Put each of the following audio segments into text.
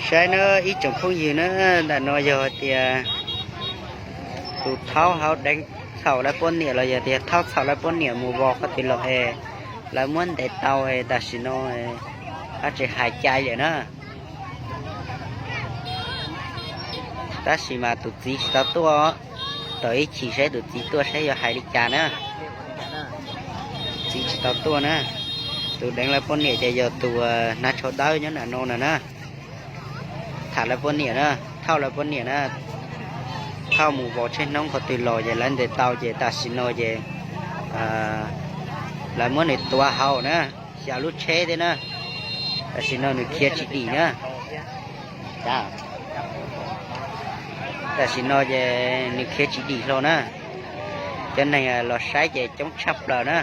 Saib na ib tsoom phooj ywg na, ntawm no yog hais tias tus thaub hauv deev txhaum lawv poj niam los yog tias thaub txhaum lawv poj niam mus vos qhov twg los es lawv muab ntes tau es tam sim no dab tsi hais cai lawm na. Tab sis mas tus txiv tsis tau tuaj, tos ib chim saib tus txiv tuaj saib yuav hais li cas na. Txiv tsis tau tuaj na. Tus deev lawv poj niam ces yog tus hnav tsho dawb nyob nram no na na. Tham lawv poj niam na, thauj lawv poj niam na, thauj mus vos tsheb hnub qhov twg los ces lawv ntes tau ces tam sim no ces lawv muab nws tuav hauv na, xya lub tsheb thiab na. Tam sim no nws khiav tsis dim na. Tam sim no ces nws khiav tsis dim hlo na. Cov neeg los saib ces coob tshaj plaws na.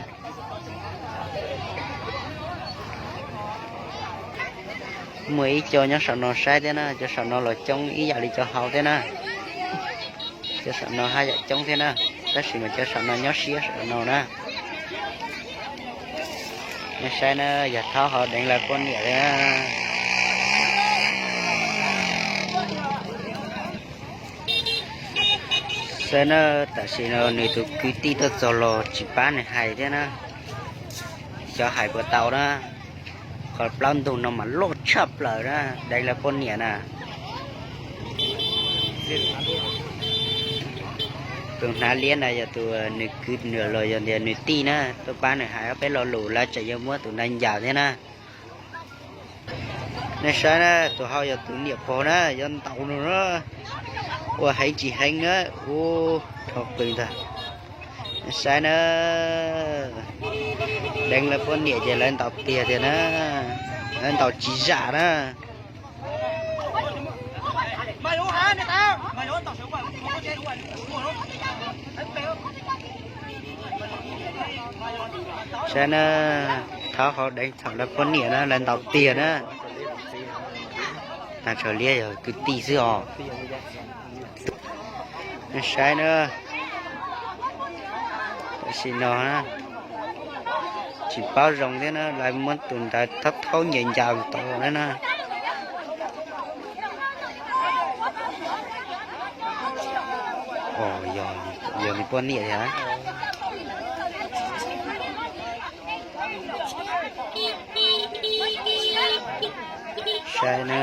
Muaj ib co nyob saum no saib thiab na, cov saum no los coob ib yam li cov hauv thiab na. Cov saum no haj yam coob thiab na, tab sis mas cov saum no nyob siab saum no na. Nej saib na, yog thaub hauv deev lawv poj niam thiab na. Saib na, tam sim no nws tus kwv tij tuaj txog los tsis pab nws hais thiab na. Xyov hais puas tau na. Qhov plaub ntug no mas loj tshaj plaws na, deev lawv poj niam na. Tus hnav liab na yog tus nws kwv nws los yog tias nws tij na, tuaj pab nws hais ob peb lo lus lawv tseem yuav muab tus ntawd ncaws thiab na. Nej saib na, tus hauv yog tus niam pog na, yuav ntaus nws na, ua heev tsis heev na, ua rho qws ntag. Nej saib na, deev lawv poj niam ces lawv ntaus tiag tiag na, lawv ntaus tsis zam na. Saib na, thaub hauv deev txhaum lawv poj niam na, lawv ntaus tiag na. Hnav tsho liab yog kwv tij xwb os. Nej saib na, tam sim no tsis paub zoo thiab na, lawv muab tus ntawd thaub thaub ncaws ncaws tau na na. Yog nws poj niam thiab. Saib na,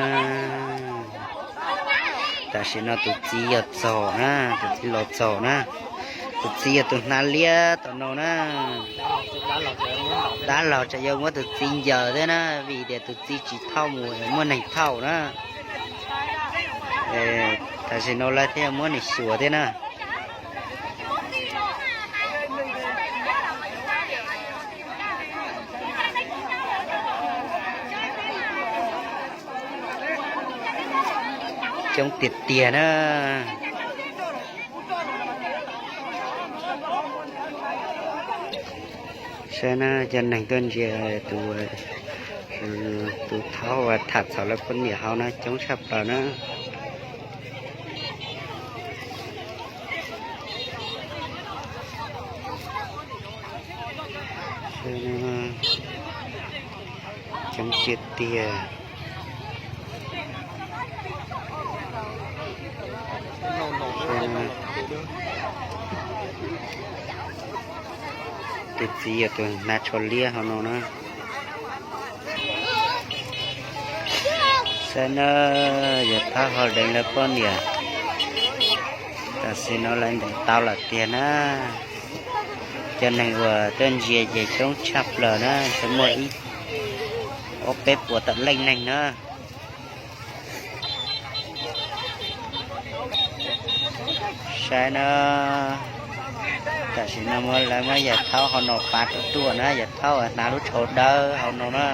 tam sim no tus txiv yog txog na, tus txiv los txog na. Tus txiv yog tus hnav liab tom no na. Dab laug tseem yuav muab tus txiv ncaws thiab na, vim tias tus txiv tsis thauj mus, muaj neeg thauj na. Tam sim no lawv thiaj muab nws xyuas thiab na. Coob tiag tiag na. Saib na, cov neeg tuaj ntsia tus, tus thaub uas tham txhaum lawv poj niam hauv na coob tshaj plaws na. Coob tiag tiag. Tus txiv yog tus hnav tsho liab hauv no na. Saib na, yog thaub hauv deev lawv poj niam. Tam sim no lawv ntes tau lawm tiag na. Cov neeg uas tuaj ntsia ces coob tshaj plaws na, ces muaj ib ob peb puas tawm leej neeg na. Saib na, tam sim no lawv muab yawg thaub hauv no pav ruaj ruaj na, yawg thaub hnav lub tsho dawb hauv no na.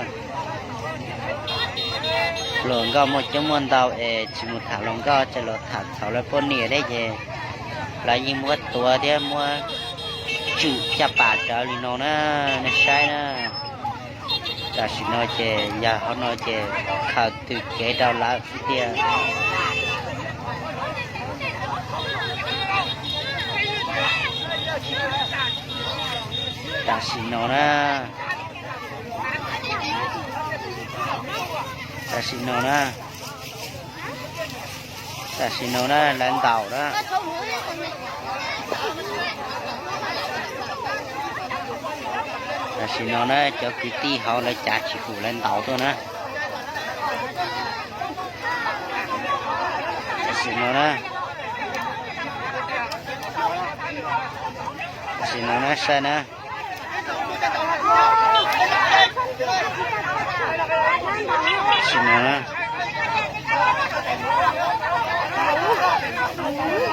Hluas nkauj muaj coob muaj ntau es tsis mus tham hluas nkauj, tseem los tham txhaum lawv poj niam thiab ces lawv yeej muab tuav thiab muab tswm caj pas rawv li no na, nej saib na. Tam sim no ces yawg hauv no ces khaws tws kev rau lawv xwb tiag. Tam sim no na, tam sim no na, Tam sim no na lawv ntaus na. Tam sim no na cov kwv tij hauv lawv cav tsis hum lawv ntaus tuaj na. Tam sim no na, tam sim no na saib na. Tam sim no na,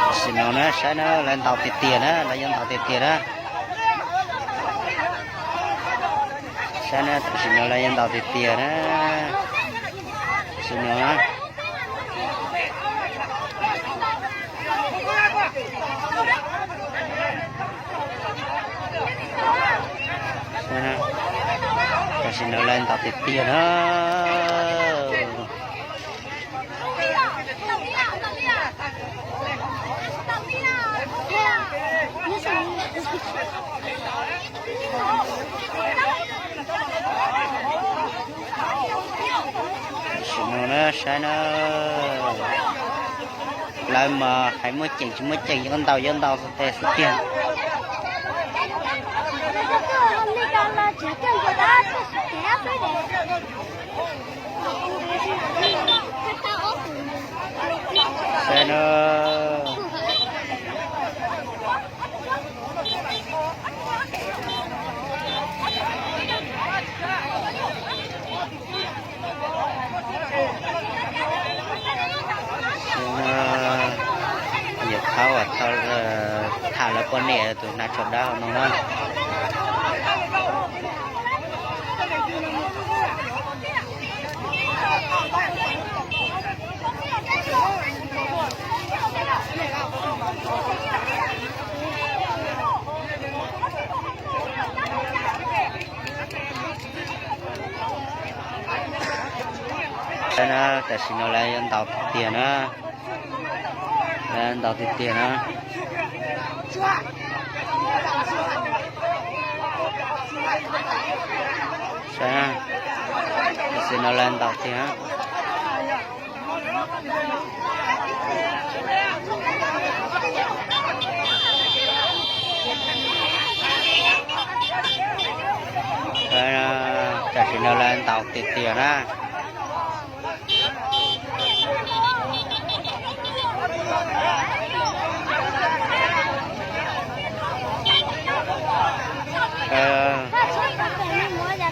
tam sim no na saib na, lawv ntaus tiag tiag na, lawv yuav ntaus tiag tiag na. Saib na, tam sim no lawv yuav ntaus tiag tiag na. Tam sim no na, tam sim no lawv ntaus tiag tiag na. Tam sim no na saib na, lawv mas hais muaj ceem tsis muaj ceem, yuav ntaus yuav ntaus xwb tes xwb tiag. Saib na. Yawg thaub tham lawv poj niam tus hnav tsho dawb hauv no na. Saib na, tam sim no lawv yuav ntaus tiag tiag na. Lawv ntaus tiag tiag na. Saib na, tam sim no lawv ntaus tiag na. Tam sim no lawv ntaus tiag tiag na.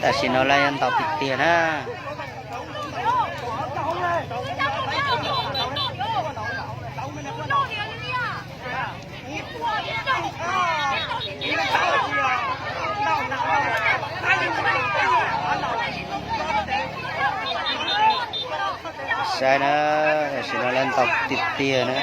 Tam sim no lawv yuav ntaus tiag tiag na. Saib na, tam sim no lawv ntaus tiag tiag na.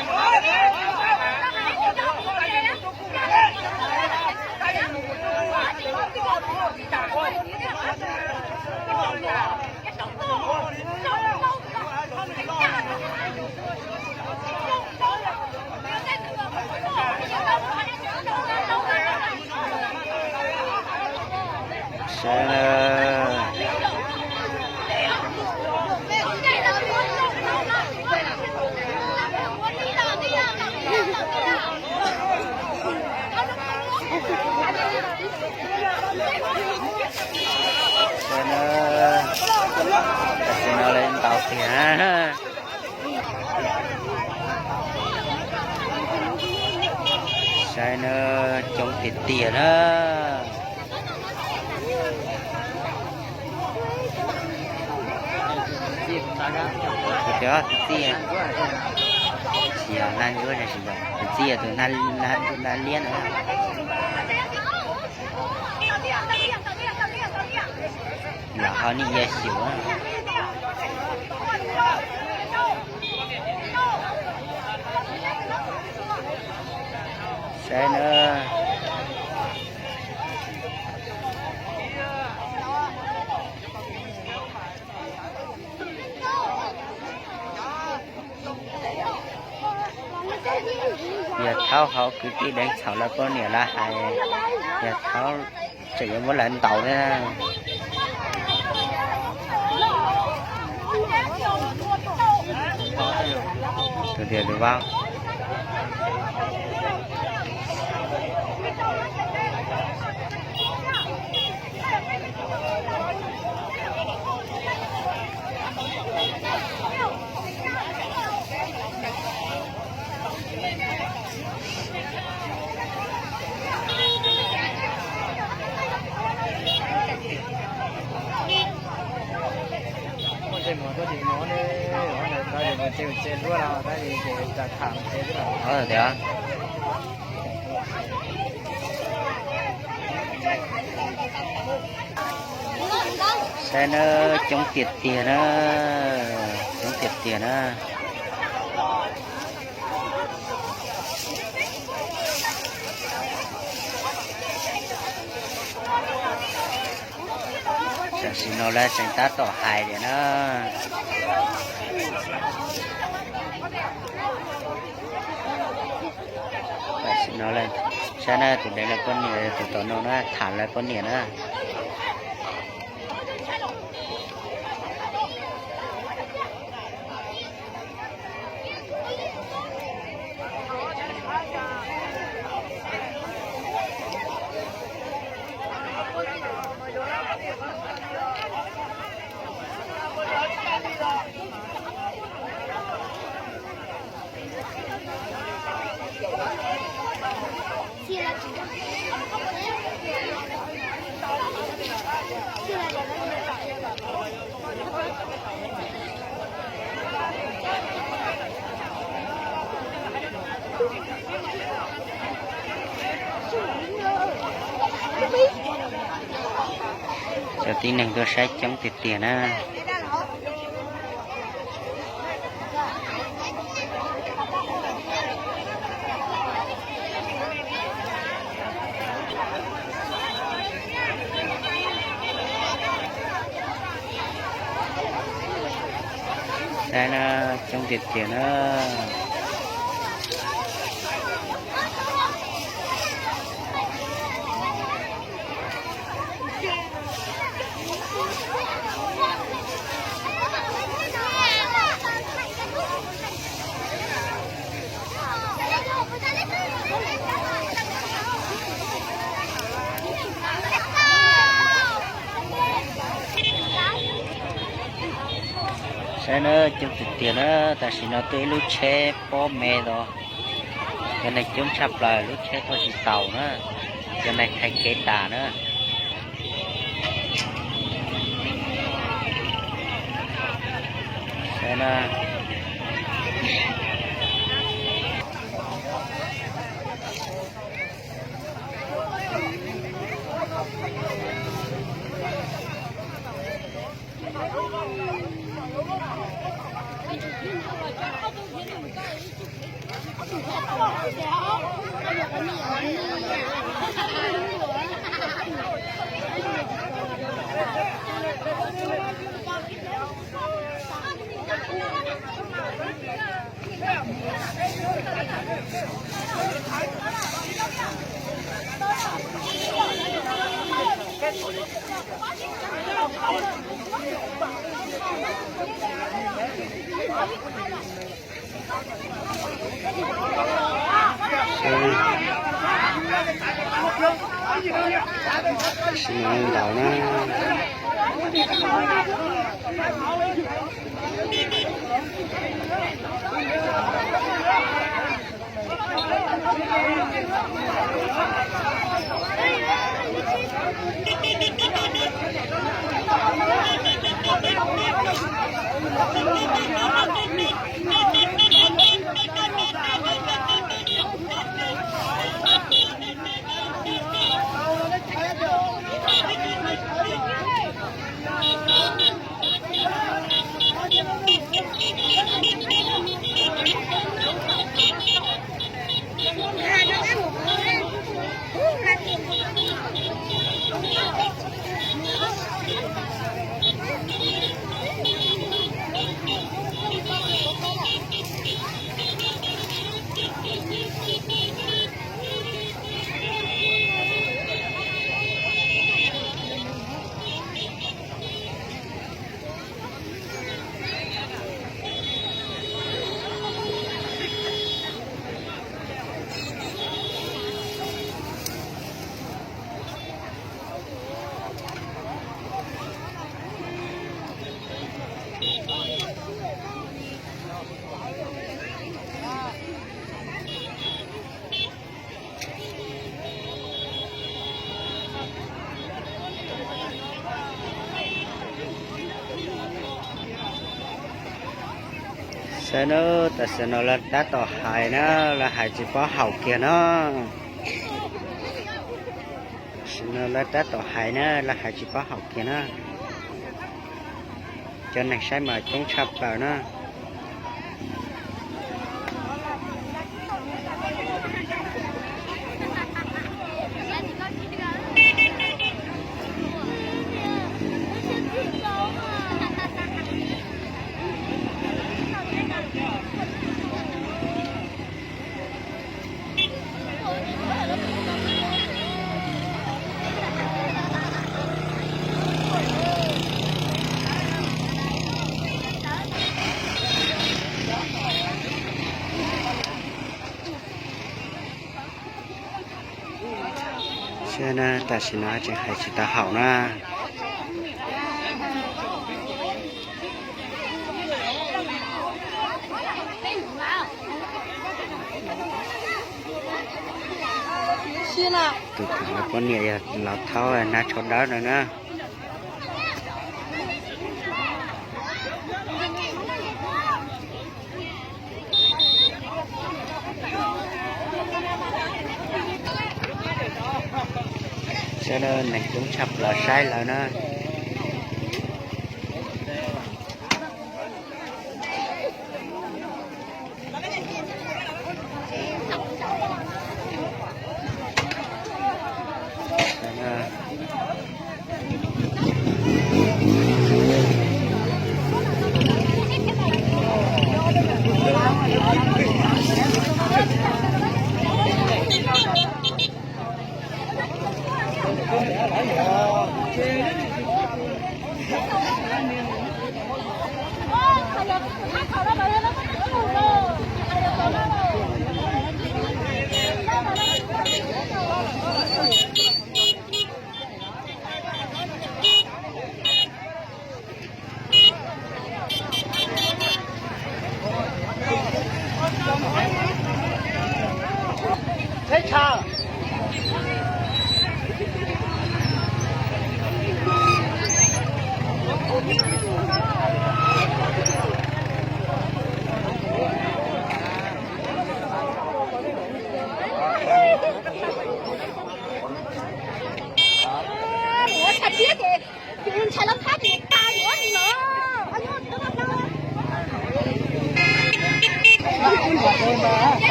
Saib na. Saib na, tam sim no lawv ntaus tiag na. Saib na, coob tiag tiag na. Tus txiv, tus txiv, tus txiv tus nag liab na. Los ho nim ya xyuas. Saib na. Yawg thaub hauv kwv tij deev txhaum lawv poj niam lawv hais, yawg thaub tseem yuav muab lawv ntaus thiab. Tias tus vab. Tias saib na, coob tiag tiag na, coob tiag tiag na. Tam sim no lawv tseem tab tom hais tias na. Tam sim no lawv saib na, tus deev lawv poj niam, tus tom no na, tham lawv poj niam na. Cov tib neeg tuaj saib coob tiag tiag na. Saib na, coob tiag tiag na. Saib na, coob tiag tiag na, tam sim no tuaj ib lub tsheb pob me los, cov neeg coob tshaj plaws, lub tsheb thauj tsis taus na, cov neeg thaiv kev tas na. Saib na. Tam sim no ntaus na. Saib na, tam sim no lawv tab tom hais na, lawv hais tsis paub haum kiag na. Tam sim no lawv tab tom hais na, lawv hais tsis paub haum kiag na. Cov neeg saib mas coob tshaj plaws na. Tam sim no tseem hais tsis tau haum na. Tus kwv poj niam yog Laus Thaub hnav tsho dawb no na. Saib na, neeg coob tshaj plaws saib lawv na.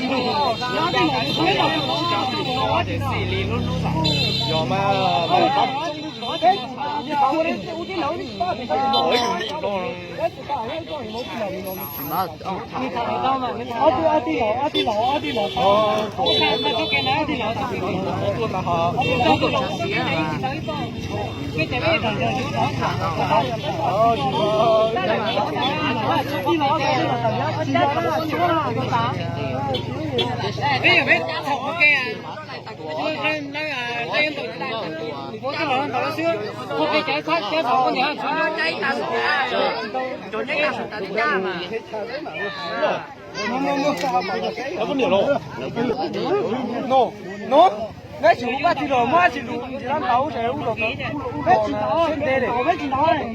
No, no, no, no, neb tsis mus vaj tsis los muab tsis lus ntaus ub los, neb tsis ntawd, neb tsis ntawd, neb tsis ntawd.